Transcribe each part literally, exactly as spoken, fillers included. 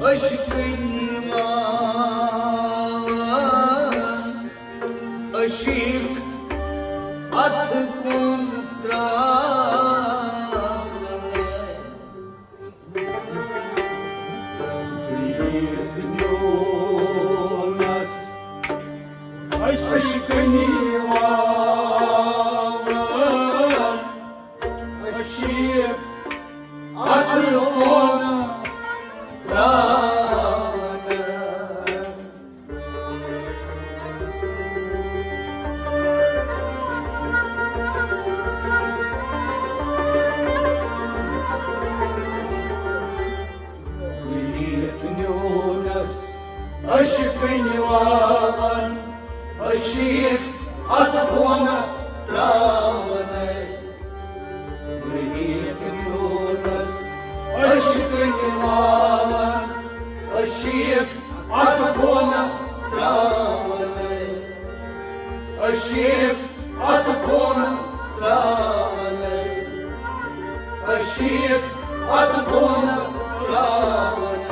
عشقن واوان، عشق اتھ کُن تراوان۔ پریت نیونس عشقن واوان، عشق اتھ کُن تراوان۔ پریت نیونس عشقن واوان، عشق اتھ کُن تراوان۔ پریت نیونس عشقن واوان، عشق اتھ کُن تراوان۔ عشق اتھ کُن تراوان۔ عشق اتھ کُن تراوان۔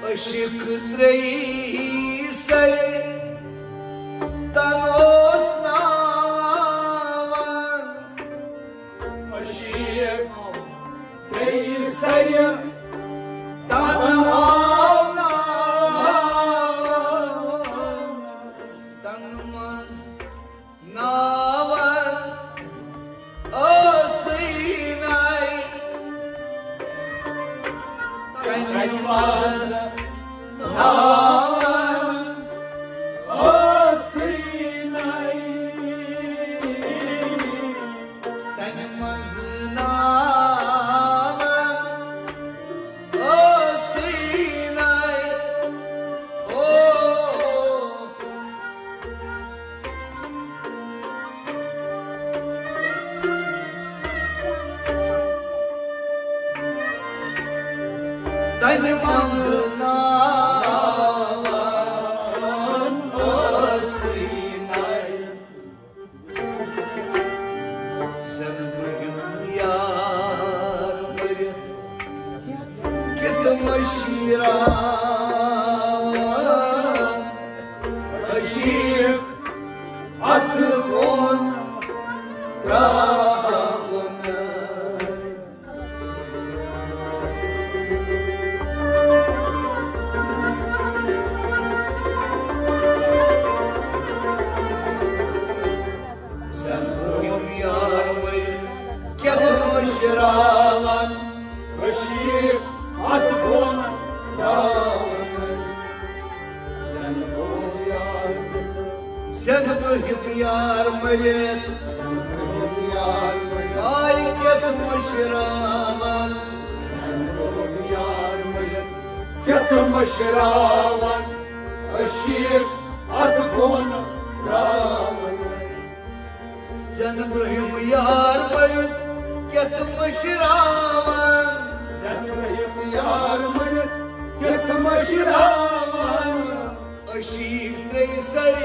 عشق ترٛیٚیہِ سرِ تن اوس ناوان۔ عشق ترٛیٚیہِ سرِ تن آو ناوان۔ تن منٛز ناوان ٲسٕے نَے۔ تَمہِ منٛز ناوان ٲسٕے نَے۔ تَمہِ منٛز ناوان ٲسٕے نَے۔ او، تَمہِ منٛز ناوان ٲسٕے نَے۔ زَن برٛونٛہِم یار مٔرِتھ کیُتھ مٔشراوان۔ عشیٖق اَتھٕ کُن ترٛاوان۔ زَن برٛونٛہِم یار مٔرِتھ کیُتھ مٔشراوان۔ عشیٖق اَتھٕ کُن ترٛاوان۔ زَن برٛونٛہِم یار مٔرِتھ۔ زَن برٛونٛہِم یار مٔرِتھ۔ آے کیُتھ مٔشراوان۔ زَن برٛونٛہِم یار مٔرِتھ۔ کیُتھ مٔشراوان۔ عشیٖق اَتھٕ کُن ترٛاوان۔ زَن برٛونٛہِم یار مٔرِتھ کیُتھ مٔشراوان۔ زَن برٛونٛہِم یار مٔرِتھ کیُتھ مٔشراوان۔ عشیٖق ترٛیٚیہِ سَرِ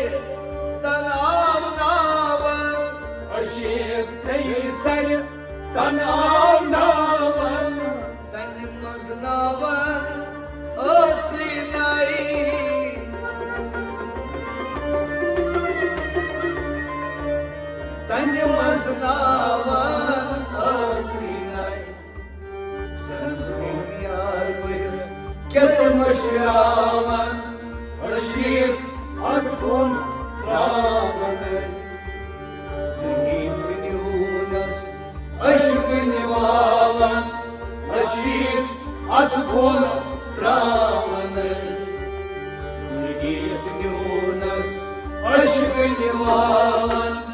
تَن آو ناوان۔ عشیٖق ترٛیٚیہِ سَرِ تَن آو ناوان۔ تَنہِ منٛز ناوان ٲسٕے نَے۔ تَنہِ منٛز ناوان ٲسٕے نَے۔ زَن برٛونٛہِم کیٛاہ تِم مٔشراوان، عشیٖق اَتھ کُن ترٛاوان۔ دُنیہُک نیوٗنَس عشقہٕ نِواوان، عشیٖق اَتھ کُن ترٛاوان۔ دُنیہُک نیوٗنَس عشقہٕ نِواوان۔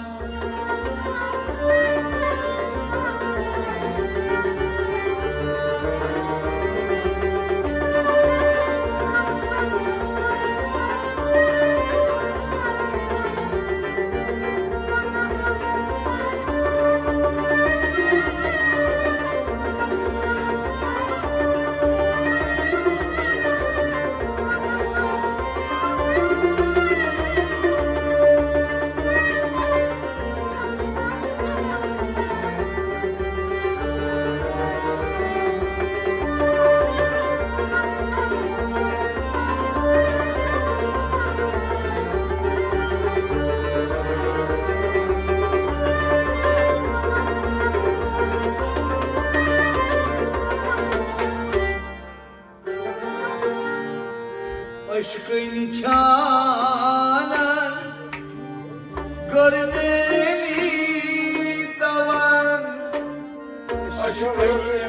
عشقٕنۍ چھانن گرمی توان۔ عشقٕنۍ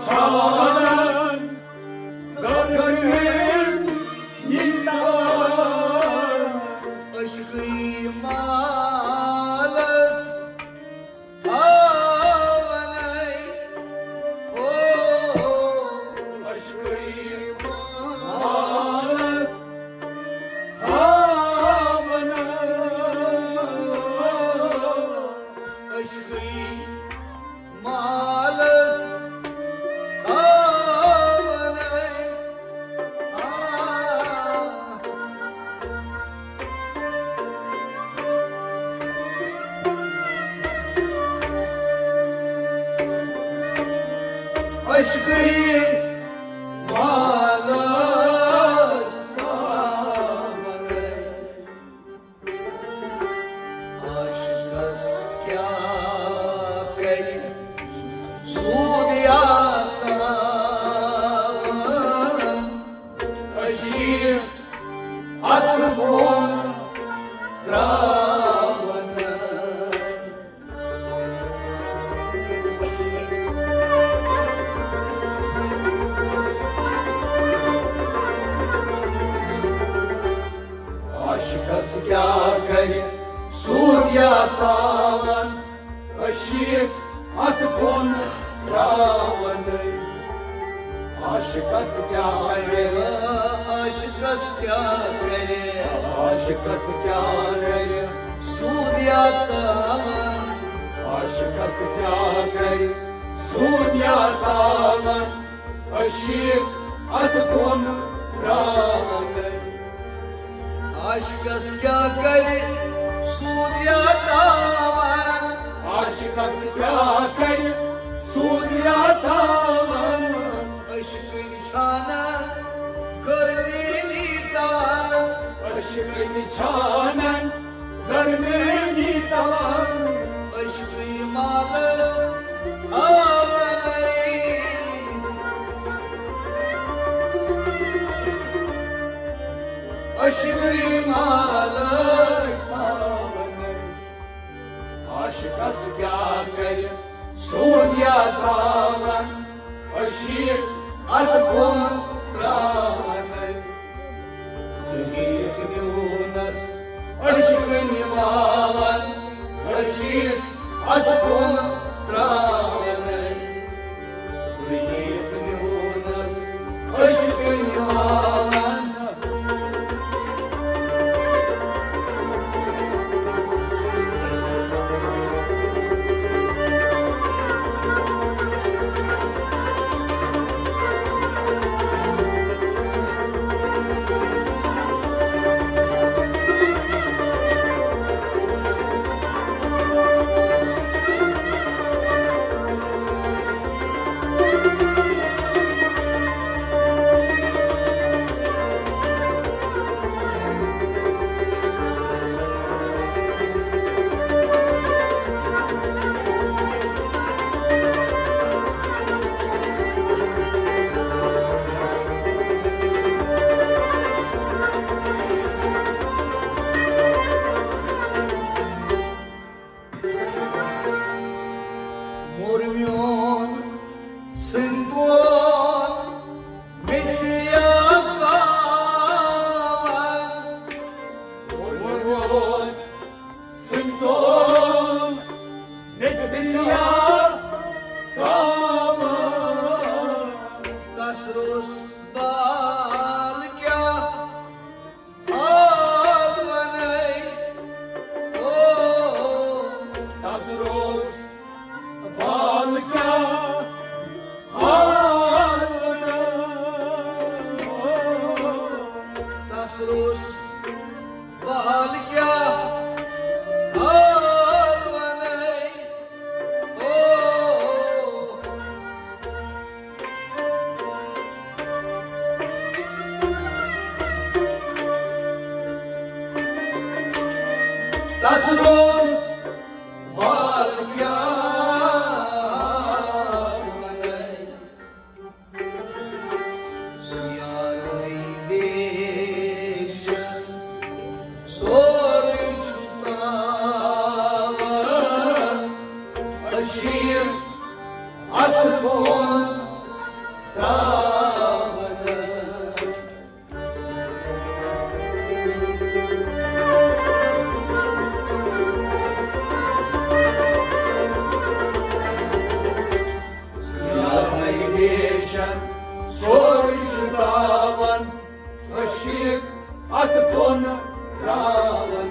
چھانن گرمی توان۔ عشقٕنۍ مالس تھاونَے، او، عشقٕے مالَس تھاونَے، عشقٕے مالَس تھاونَے۔ آ۔ عشقٕے مالَس تھاونَے۔ عاشقَس کیٛاہ کَرِ سوٗد یا تاوان؟ عشیٖق اَتھٕ بۄن ترٛاوان۔ عاشقَس کیٛاہ کَرِ سوٗد یا تاوان؟ عشیٖق اَتھٕ بۄن ترٛاوان۔ عاشقَس کیٛاہ کَرِ؟ عاشقَس کیٛاہ کَرِ؟ عاشقَس کیٛاہ کَرِ؟ سوٗد یا تاوان؟ عاشقَس کیٛاہ کَرِ؟ سوٗد یا تاوان؟ عشیٖق اَتھٕ بۄن ترٛاوان۔ عاشقَس کیٛاہ کَرِ سوٗد یا تاوان؟ عاشقَس کیٛاہ کَرِ سوٗد یا تاوان؟ عشقٕنۍ چھانَن گرمی نی توان۔ عشقٕنۍ چھانَن گرمی نی توان۔ عشقٕے مالَس تھاونَے۔ عشقٕے مالَس تھاونَے۔ عاشقَس کیٛاہ کَرِ سوٗد یا تاوان؟ عشیٖق اَتھٕ بۄن ترٛاوان۔ دُنیہُک نیوٗنَس عشقہٕ نِواوان۔ عشیٖق اَتھٕ بۄن ترٛاوان۔ دُنیہُک نیوٗنَس عشقہٕ نِواوان۔ تس روٚس بال کیٛاہ حال ونے، او، تس روٚس بال کیٛاہ حال ونے، او، تس روٚس بال کیٛاہ حال ونے، او۔ تس روٚس بال کیٛاہ ونے۔ سُہ یارے دیشن سورُے چھُ تاوان، کٔشیٖر اَتھٕ بۄن ترٛاوان۔ سیاہے دیشن سورُے چھُ تاوان، عشیق اَتھٕ بۄن ترٛاوان۔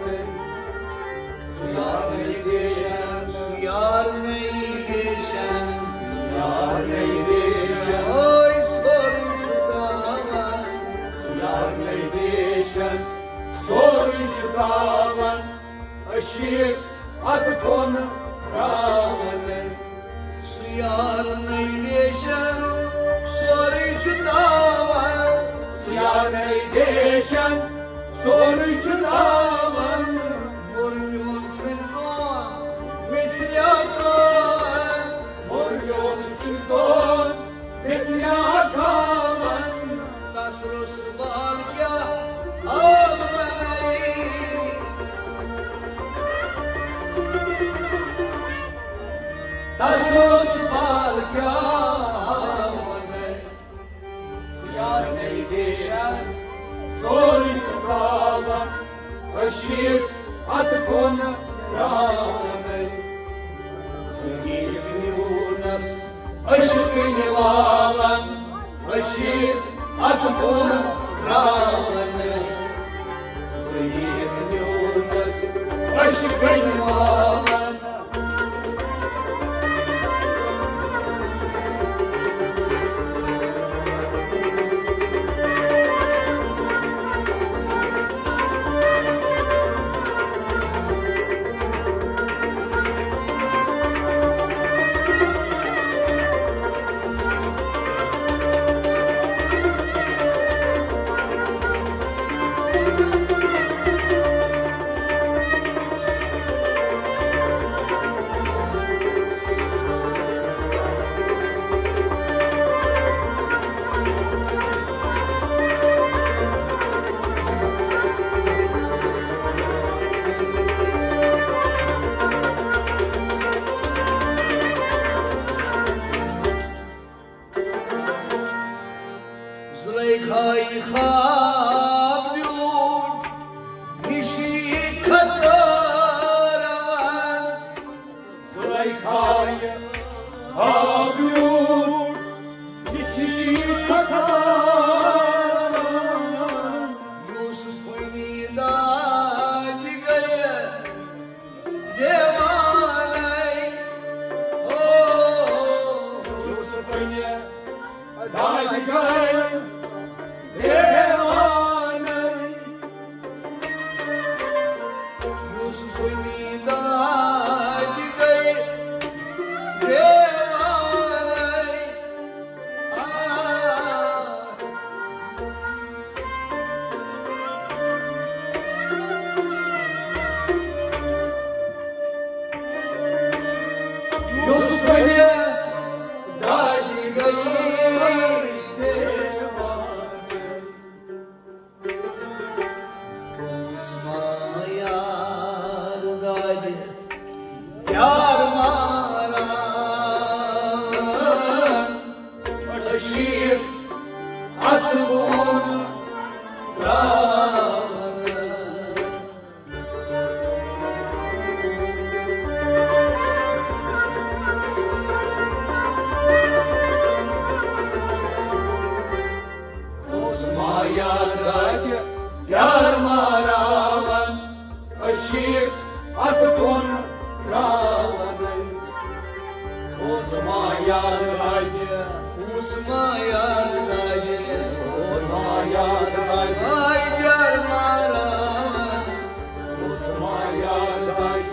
سُہ یارنٕے دیشن، سُہ یارنٕے دیشن، سُہ یارنٕے دیشن، اے سورُے چھُ ترٛاوان۔ سُہ یارنٕے دیشن، سورُے چھُ ترٛاوان۔ عشیق اَتھٕ بۄن ترٛاوان۔ سُہ یارنٕے دیشن، سورُے چھُ تاوان۔ سُہ یارنٕے دیشن، سورُے چھُ تاوان۔ موٚر میون سُہ دون، مےٚ چھِ یاد تاوان۔ موٚر میون سُہ دون، مےٚ چھِ یاد تاوان۔ تس روٚس بال کیٛاہ حال ونے۔ تس روٚس بال کیٛاہ حال ونے۔ سُہ یارنٕے دیشن سورُے چھُ ترٛاوان، عشیق اَتھٕ بۄن ترٛاوان۔ وُنہِ یِتھ نیوٗنس عشقٕنۍ والن، عشیق اَتھٕ بۄن ترٛاوان۔ وُنہِ یِتھ نیوٗنس عشقٕنۍ والن۔ زلیخای خواب بیوٗٹھ نِشی خطا روان۔ زلیخای خواب بیوٗٹھ نِشی خطا روان۔ یوسفنی دادِ گٔیہِ دیوانَے، او، یوسفنہِ دادِ گٔیہِ دیوانَے۔ یوسفنی دادِ گٔیہِ دیوانَے۔ یوسفنہِ دادِ گٔیہِ دیوانَے۔ یار دادِ یار ماران، عشیق اَتھٕ بۄن ترٛاوان۔ اوس ما یاد دادِ، اوس ما یاد دادِ، اوس ما یاد دادِ۔ آے دیار ماراوان، اوس ما یاد دادِ،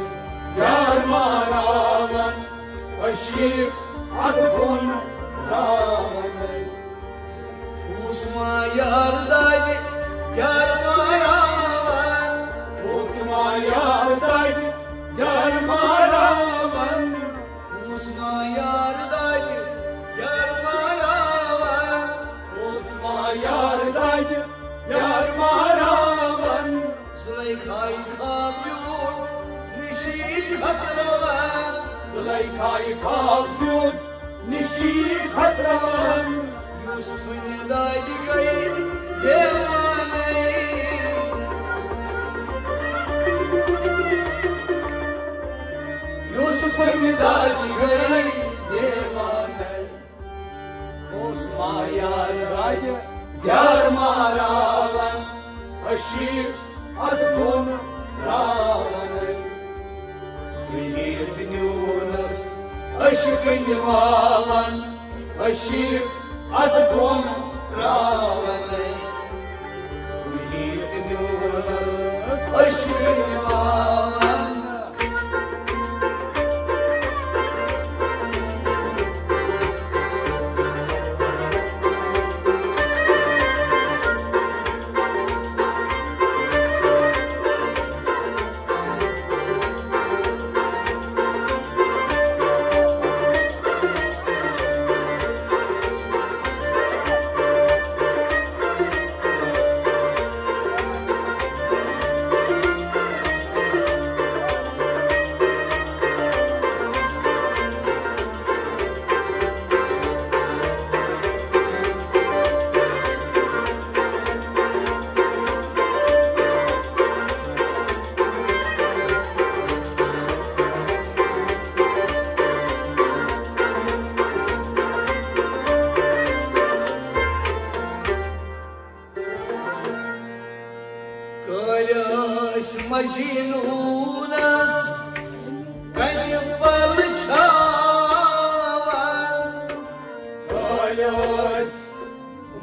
دیار ماراوان۔ اشیک اتھ کُن راوان۔ اوس ما یار دادِ، دیار ماراوان۔ اوس ما یار دادِ، دیار ماراوان۔ اوس ما یار دادِ، دیار ماراوان۔ اوس ما یار دادِ، دیار ماراوان۔ زلیخای خواب بیوٗٹھ نِشی کھتراوان۔ زلیخای خواب بیوٗٹھ نِشی کھتراوان۔ یوسفٕنہِ دادِ گٔے دیوانَے۔ یوسفٕنہِ دادِ گٔے دیوانَے۔ اوس ما یار دادِ، دیار ماراوان۔ اشیک اتھ کُن راوان۔ ییٚتہِ نیوٗنس عشقٕنۍ واوان۔ اشیک اتھ کُن راوان۔ ییٚتہِ نیوٗنس عشقٕنۍ واوان۔ کٲلۍ ٲسۍ مجنوٗنس کنہِ پل چھاوان۔ کٲلۍ ٲسۍ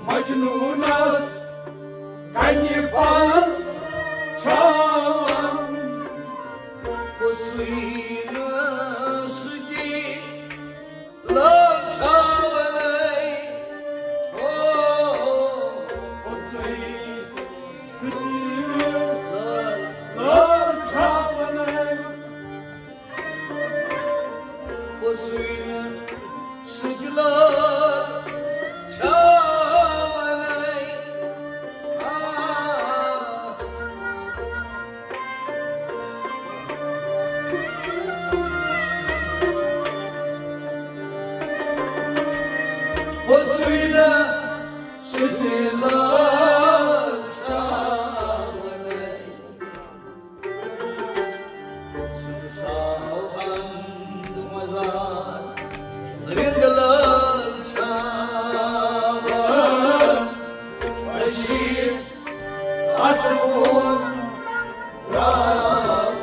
مجنوٗنس کنہِ پل چھاوان۔ پوٚزُے نہٕ سُہ تہِ لال چھاونے۔ او، پوٚزُے سُہ تہِ لال، لال چھاونے۔ پوٚزُے نہٕ سُہ تہِ لال چھاونے۔ آ۔ پوٚزُے نہٕ سُہ تہِ لال چھاونے۔ سٕنٛدِ ساوند مزار رِنٛد لال چھاوان۔ أسۍ چھِ اَتھ کُن راوان۔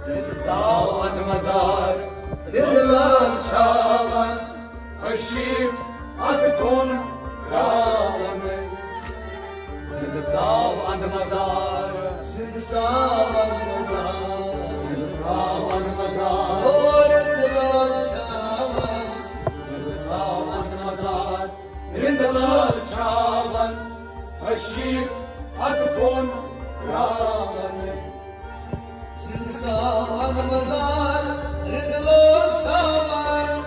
زِندٕ ژاو اَتھ مزار، رِنٛدٕ لال چھاوان، أسۍ چھِ اَتھ کُن راوان۔ زِندٕ ژاو اَتھ مزار، زِندٕ ژاو اَتھ مزار، زِندٕ ژاو اَتھ مزار۔ او رِنٛدٕ لال چھاوان، زِندٕ ژاو اَتھ مزار۔ رِنٛدٕ لال چھاوان، أسۍ چھِ اَتھ کُن راوان۔ زِندٕ ژاو اَتھ مزار، رِنٛدٕ لال چھاوان۔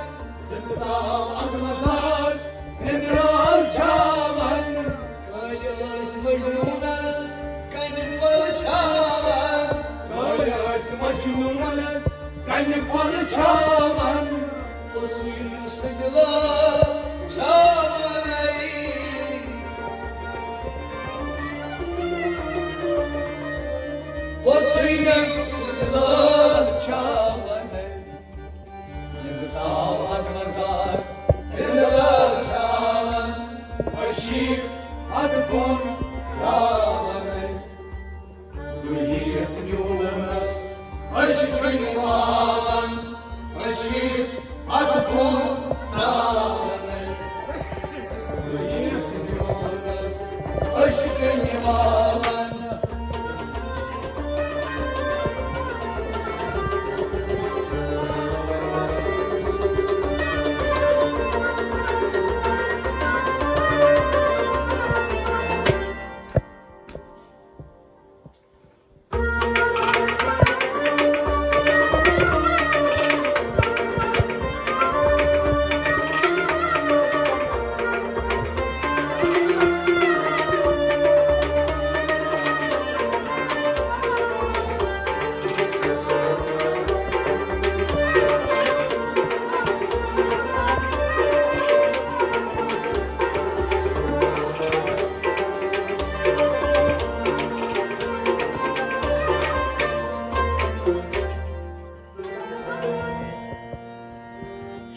زِندٕ ژاو اَتھ مزار، رِنٛدٕ لال چھاوان۔ کٲلۍ ٲسۍ مجنوٗنس کنہِ پل چھاوان۔ کٲلۍ ٲسۍ مجنوٗنس کنہِ پل چھاوان۔ پوٚزُے نہٕ سُہ تہِ لال چھاونے۔ پوٚزُے نہٕ سُہ تہِ لال چھاونے۔ زِندٕ ژاو اَتھ مزار، رِنٛدٕ لال چھاوان۔ تراونے۔ بہٕ یِتھ نیوٗنس عشقٕنۍ والن، أسۍ چھِ اتھ کُن تراونے۔ بہٕ یِتھ نیوٗنس عشقٕنۍ والن۔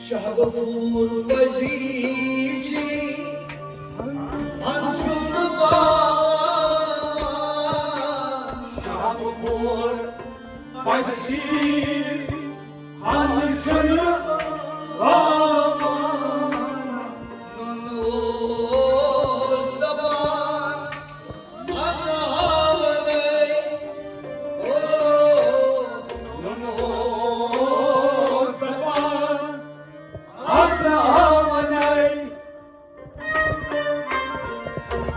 شاہ غفور پزی چھ، ہن چھُنہٕ باوان۔ شاہ غفور پزی چھ، ہن چھُنہٕ باوان۔ نُنہٕ اوس دپان، اتھ ہاونے۔ او، نُنہٕ اوس دپان، اتھ ہاونے۔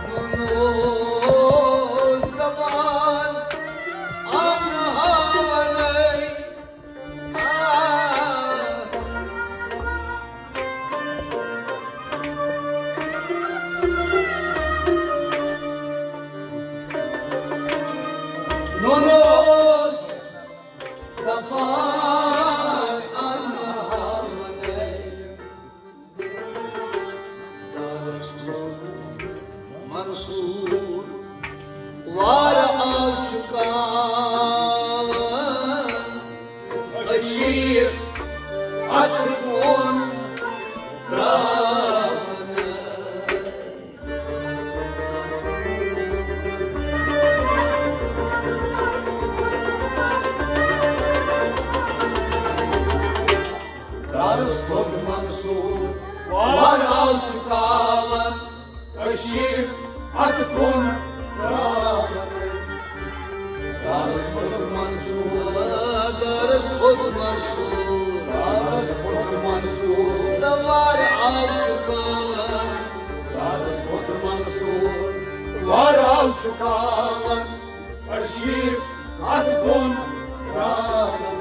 نُنہٕ اوس دپان، اتھ ہاونے۔ آ۔ نُنہٕ اوس دپان، اتھ ہاونے۔ دارس کوٚر منصور، وارٕ آو چُکاوان، أشیٖر اتھ کُن تراوان۔ دارس کھوٚت منصور، وارٕ آو چُکاوان، أشیٖر اتھ کُن تراوان۔ دارس کھوٚت منصور، دارس کھوٚت منصور، دارس کھوٚت منصور، تہٕ وارٕ آو چُکاوان۔ دارس کھوٚت منصور، وارٕ آو چُکاوان، أشیٖر اتھ کُن تراوان۔